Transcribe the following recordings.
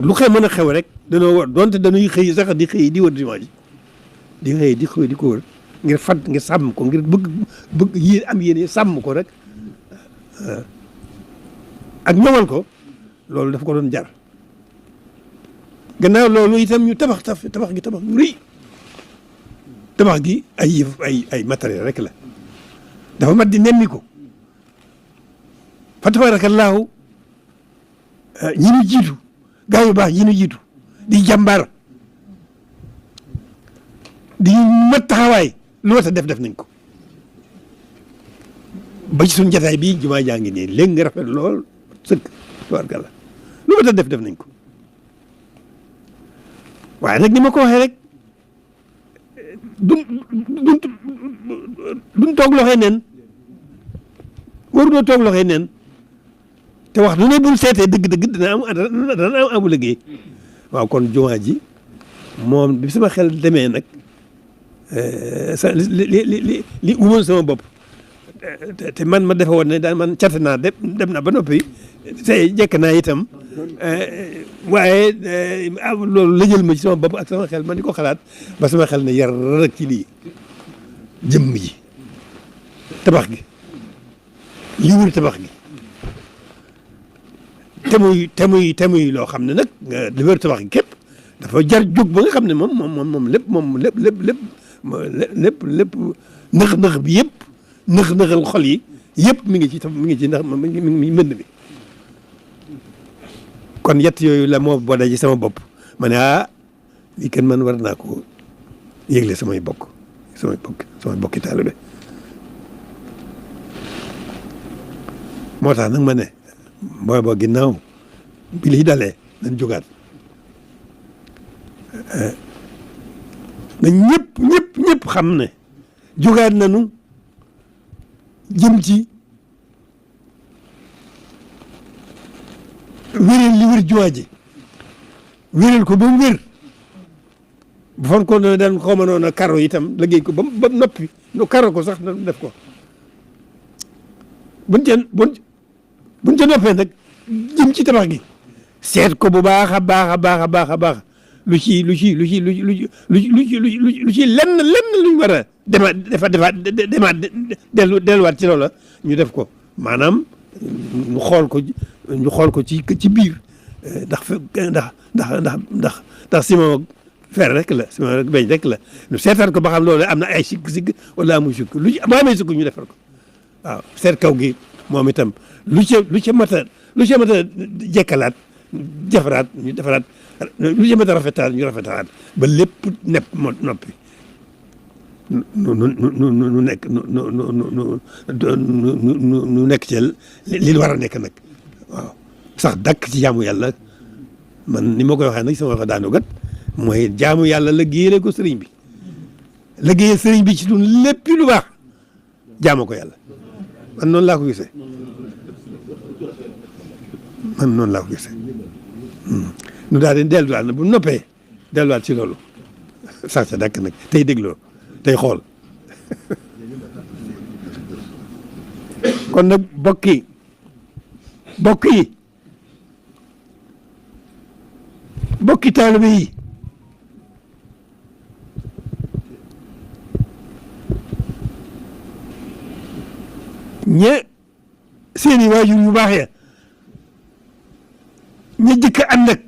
lu xew mën a xew rek danoo war donte dañuy xëy sax di xëy di wër jumaa ji di xëy di xëy di ko wër ngir fat ngir sàmm ko ngir bëgg yi am yéene sàmm ko rek ak ñoŋal ko loolu daf ko doon jar gannaaw loolu itam ñu tabax gi tabax bu rëy tabax gi ay matériel rek la dafa mat di nemmi ko fa tabaarakallaahu ñi ñu jiitu gaa yu baax yi ñu jiitu di jàmbaar di mat taxawaay lu mat a def nañ ko ba ci suñu jataay bii jumaa jaa ngi nii léegi nga rafet lool sëkk tubaarkalla lu mat a def nañ ko waaye nag ni ma ko waxee rek duñ toog loxoy neen waruñoo toog loxoy neen te wax du ne buñ seetee dëgg-dëgg dana am amu liggéey waaw kon jumaa ji moom bi sama xel demee nag li umoon sama bopp te man ma defe woon ne daal man cat naa dem na ba noppi te jekk naa itam waaye loolu lëjël ma ci sama bopp ak sama xel man di ko xalaat ba sama xel ne yar rek ci lii jëmm ji tabax gi li wër tabax gi te muy loo xam ne nag li wër tabax gi képp dafa jar jóg ba nga xam ne moom lépp nëx bi yëpp nëxal xol yi yëpp mi ngi ci ndax mi ngi mënd mi kon yett yooyu la moo boo ci sama bopp ma ne lii kenn man war naa ko yëgle samay bokki taalibe moo tax nag ma ne booba ginnaaw bi liy dalee nañ jógaat na ñëpp xam ne jógaat nañu jëm ci wéréel li wér jumaa ji wéréel ko ba mu wér bu fon ko ne daan xaw ma noonu karo itam liggéey ko ba noppi no karo ko sax def ko buñ ca noppee nag jëm ci tabax gi seet ko bu baax a baax lu ci lenn luñ war a demaat delluwaat ci loola ñu def ko maanaam ñu xool ko ci biir ndax ciment fer rek la ciment rek beñ rek la ñu seetaat ko ba xam loolu am na ay sikk wala amul sikk lu ci ba amee sikk ñu defar ko waaw seet kaw gi moom itam lu ca mat a jekkalaat defaraat ñu defaraat lu ca mat a rafetaat ñu rafetaat ba lépp nepp noppi nu nekk ci li war a nekk nag waaw sax dakk ci jaamu yàlla man ni ma koy waxee nag sama wax daanu gat mooy jaamu yàlla liggéeyal ko sëriñ bi liggéeyal sëriñ bi ci dun lépp lu baax jaamu ko yàlla man noonu laa ko gisee nu daal di delluwaat na bu noppee delluwaat ci loolu sax ca dakk nag tey dégloo tey xool kon nag bokk yi bokki taalibe yi seeni waajur yu baax ya ñi jëkk a ànd ak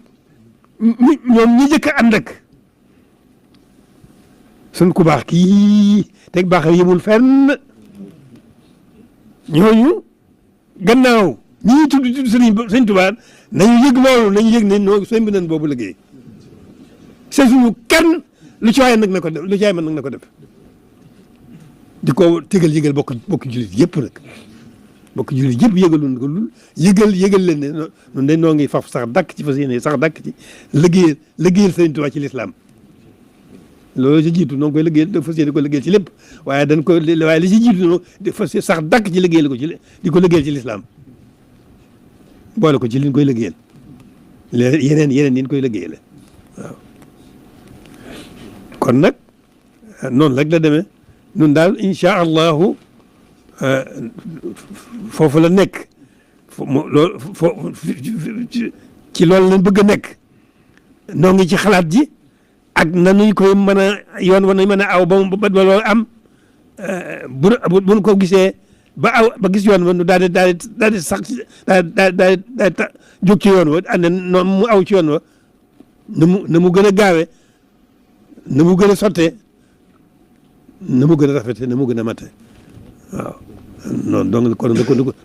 ñi jëkk a ànd ak sun ku baax kii teg baax yëmul fenn ñooñu gannaaw ñi tudd sëñ Tuubaa nañu yëg loolu nañu yëg ne noo sëñ bi nañ boobu liggéey c'est suñu kenn lu ci waay nag na ko def lu ci waay mën nag na ko def di ko tegal yëgal bokk jullit yëpp nag bokk jullit yëpp yëgaluñ ko lul yëgal leen ne noonu dañ noo ngi faf sax dakk ci fas yéene sax dakk ci liggéeyal sëñ Tuubaa ci lislaam loolu ci jiitu noonu koy liggéeyal fas yéene ko liggéeyal ci lépp waaye li ci jiitu noonu fas sax dakk ci liggéeyal ko di ko liggéeyal ci lislaam boole ko ci liñ koy liggéeyal yeneen yi ñu koy liggéeyal waaw kon nag noonu rek la demee nun daal incha allahu foofu la nekk ci loolu lañ bëgg a nekk noo ngi ci xalaat ji ak nanuñ koy mën a yoon wa nañ mën a aw ba loolu am bu ko gisee ba gis yoon wa nu daal di sax daal di jóg ci yoon wa ànd noonu mu aw ci yoon wa na mu gën a gaawe na mu gën a sottee na mu gën a rafete na mu gën a mate waaw noonu donc kon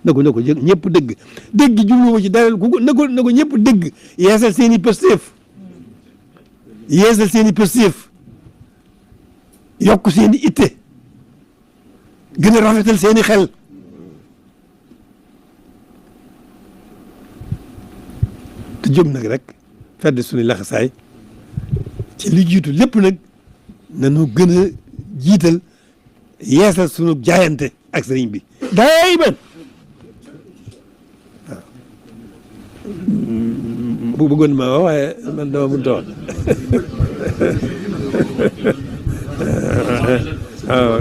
na ko ñëpp dégg jubluwuma ci dara na ko ñëpp dégg yeesal seen i pësteef yokk seen i itte gën a rafetal seen i xel te jóg nag rek fedd suñu laxasaay ci li jiitu lépp nag nañu gën a jiital yeesal sunu jaayante ak sëriñ bi dayman waaw bu bëggoon ma wax waaye man dama mënut a wax waaw